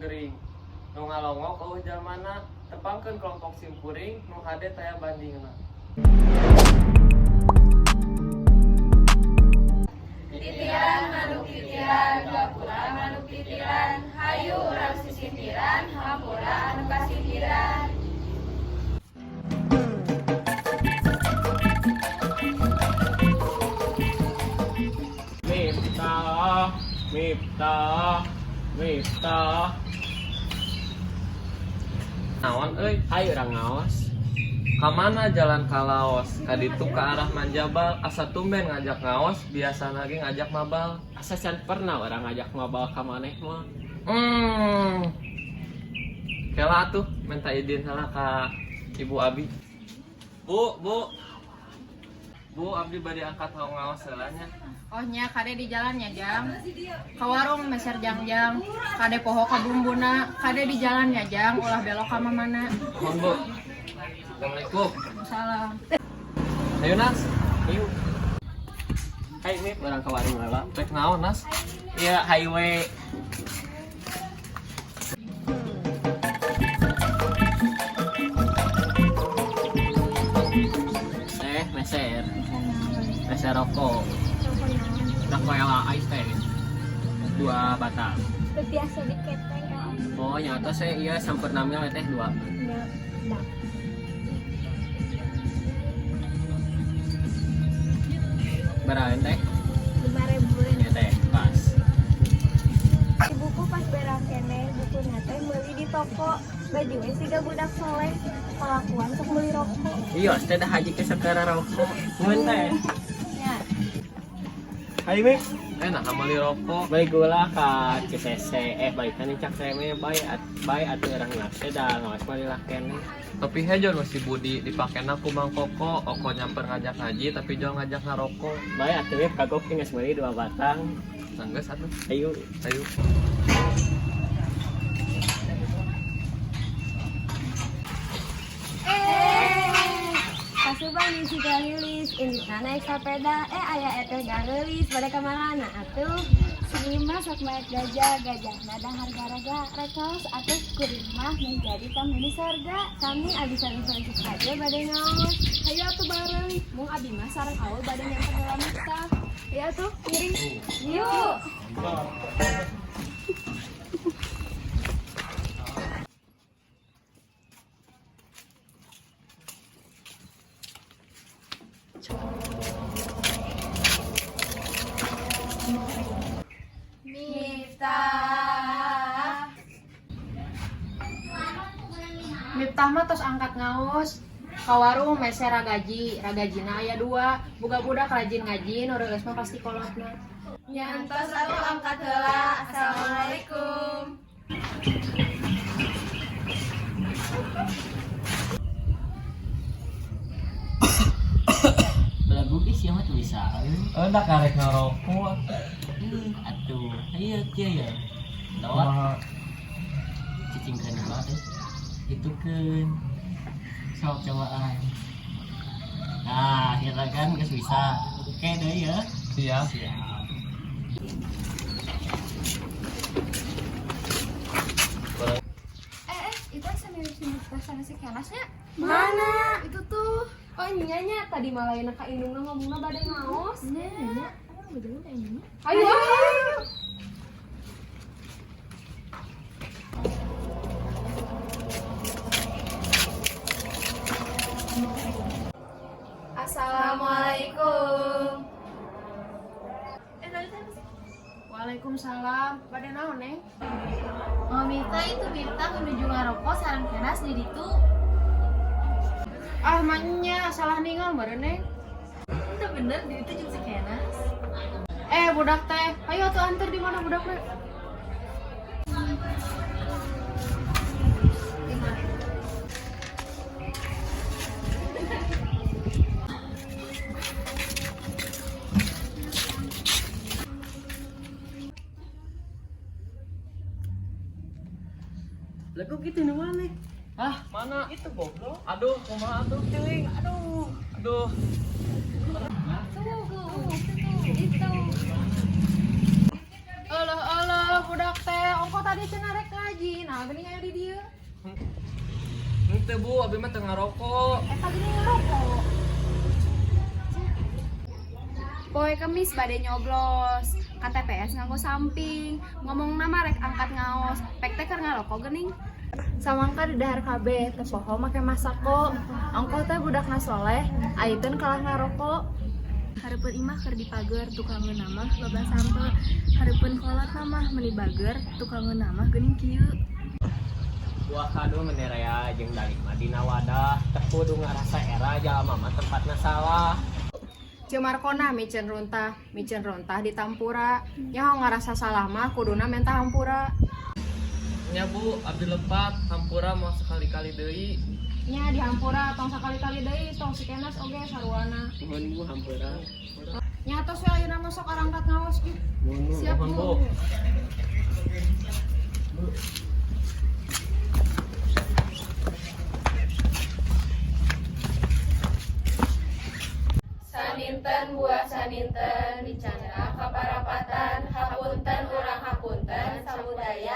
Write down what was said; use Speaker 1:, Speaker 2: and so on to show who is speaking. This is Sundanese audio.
Speaker 1: gering. Nu ngalongok euweuh jalmana, tepangkeun kelompok simkuring nu hade taya bandingna.
Speaker 2: Titiran manuk titiran, gapura manuk titiran, hayu urang sisindiran, hampura anu kasindiran.
Speaker 1: Miftah, Miftah, Miftah. Naon euy?
Speaker 3: Hayu urang ngaos.
Speaker 1: Ka mana jalan ka Laos? Ka ditu ka arah Manjabal, asa tumben ngajak ngaos, biasa lagi ngajak mabal.
Speaker 3: Asa can pernah urang ngajak mabal ka maneh mah.
Speaker 1: Kela atuh minta izin heula ka Ibu Abi. Bu, Bu. Bu, abdi bade angkat ngaos heula nya.
Speaker 4: Oh nya kade di jalan nya Jang. Ka warung meser jang-jang. Kade poho ka bumbuna, kade di jalan nya Jang, ulah belok ka mamana.
Speaker 1: Mohon, Bu. Assalamualaikum.
Speaker 4: Salam.
Speaker 1: Ayo, Nas.
Speaker 3: Hayu. Hayu Mip, urang ka warung heula.
Speaker 1: Rek naon, Nas?
Speaker 3: Iya, highway. Teh, meser. Meser rokok. Rokok Ella Ice teh. 2 batang.
Speaker 5: Biasa diketeng.
Speaker 3: Oh, nyata saya iya sampurna mil teh 2.
Speaker 5: Ya, dah.
Speaker 3: Berapa teh?
Speaker 5: 5.000.
Speaker 3: Ya teh, pas.
Speaker 5: Di buku pas berak kene, buku teh meuli di toko. Baju we siga budak soleh, kalakuan sok meuli rokok.
Speaker 3: Iya, teh dah haji ke sakara rokok. Mun teh.
Speaker 5: Ya.
Speaker 3: Hayu Mip.
Speaker 1: Nah, meuli rokok.
Speaker 3: Balik gula ka CCC, balikan cak seme bae at bae atuh urang nafse da ngawas mah lila kene.
Speaker 1: Tapi hejo nu si Budi dipakena ku Mang Koko, oko nyamper ngajak ngaji tapi jual ngajak ngarokok.
Speaker 3: Bae atuh we kagok geus meuli 2 batang.
Speaker 1: Sanggeus atuh.
Speaker 3: Ayo.
Speaker 1: Ayo.
Speaker 5: Kasubang di Cikalilis, inditna naik sepeda, aya eteh gareulis, bade ka marana atuh?
Speaker 6: Si Ima sok naik gajah, gajah nada harga raga, rek kaos atuh kuring mah menjadi penghuni sorga.
Speaker 5: Kami abdi sareng Francis aja bade ngaos.
Speaker 6: Hayu atuh bareng, mung abi mah sareng Aul bade nyamper heula Miftah. Hayu atuh, ngiring.
Speaker 5: Yuk.
Speaker 2: Miftah.
Speaker 4: Miftah mah tos angkat ngaos. Ka warung meser ragaji, ragajina aya 2. Boga budak rajin ngaji, nu reueus mah pasti kolotna.
Speaker 2: Nya entos atuh angkat heula. Assalamualaikum.
Speaker 3: Belagu ge sia mah teu bisa.
Speaker 1: Dah karek ngarokok.
Speaker 3: Atuh, ayo kieu ya. Bawa cicingkeun heula teh. Itukeun. Sok cobaan. Nah, akhirnya kan geus bisa. Oke deh ya.
Speaker 1: Siap.
Speaker 3: Siap.
Speaker 6: Itu asa mirip si Miftah sama si Kenasnya.
Speaker 5: Mana?
Speaker 6: Itu tuh.
Speaker 5: Oh nya nya tadi malah ka indungna ngomongna bade ngaos.
Speaker 6: Nya, nya.
Speaker 5: Ayo. Ayo.
Speaker 2: Assalamualaikum.
Speaker 4: Waalaikumsalam. Bade naon, Neng?
Speaker 7: Oh, Miftah itu Miftah menuju ngarokok sareng Kenas di ditu.
Speaker 4: Ah, manya salah ningal meureun, Neng.
Speaker 7: Itu bener di ditu jeung si Kenas.
Speaker 4: Budak teh. Ayo atuh anter di mana budak teh?
Speaker 3: Lagu gitu nu mana?
Speaker 1: Ah, mana? Itu goblok. Aduh, kumaha atuh? Teuing. Aduh. Aduh.
Speaker 4: Alah, alah, budak teh. Ongko tadi cenah rek ngaji. ngaji, nah geuning aya di dieu.
Speaker 1: Henteu Bu, abi mah teu ngarokok.
Speaker 4: Eta geuning ngarokok.
Speaker 2: Poe Kemis bade nyoblos, ka TPS nganggo samping, ngomong nama rek angkat ngaos, pek teh keur ngarokok geuning.
Speaker 5: Samangka di dahar kabeh teu poho make masako. Ongkoh teh budakna soleh, aiteun kalah ngarokok.
Speaker 6: Hareupeun imah keur dipager, tukangeun mah loba sampeu. Hareupeun kolot mah meuni bager, tukangeun mah geuning kieu.
Speaker 3: Buah kado menerea jeung dalik mah dina wadah, teu kudu ngarasa era jalma mah tempatna salah.
Speaker 4: Ceu Markona miceun runtah, miceun runtah ditampura. Nyaho ngarasa salah mah kuduna menta hampura.
Speaker 1: Nya Bu, abdi lepat, hampura moal sekali-kali deui.
Speaker 4: Nya dihampura tong sakali-kali deui, tong si Kenas oge saruana.
Speaker 3: Nuhun Bu, hampura.
Speaker 4: Nya tos we ayeuna mah sok arangkat ngaos gitu.
Speaker 3: Nuhun,
Speaker 4: Siap,
Speaker 3: nuhun,
Speaker 4: Bu.
Speaker 3: Bu.
Speaker 2: Saninten buah saninten dicanda kaparapatan, hapunten urang hapunten, sabudaya.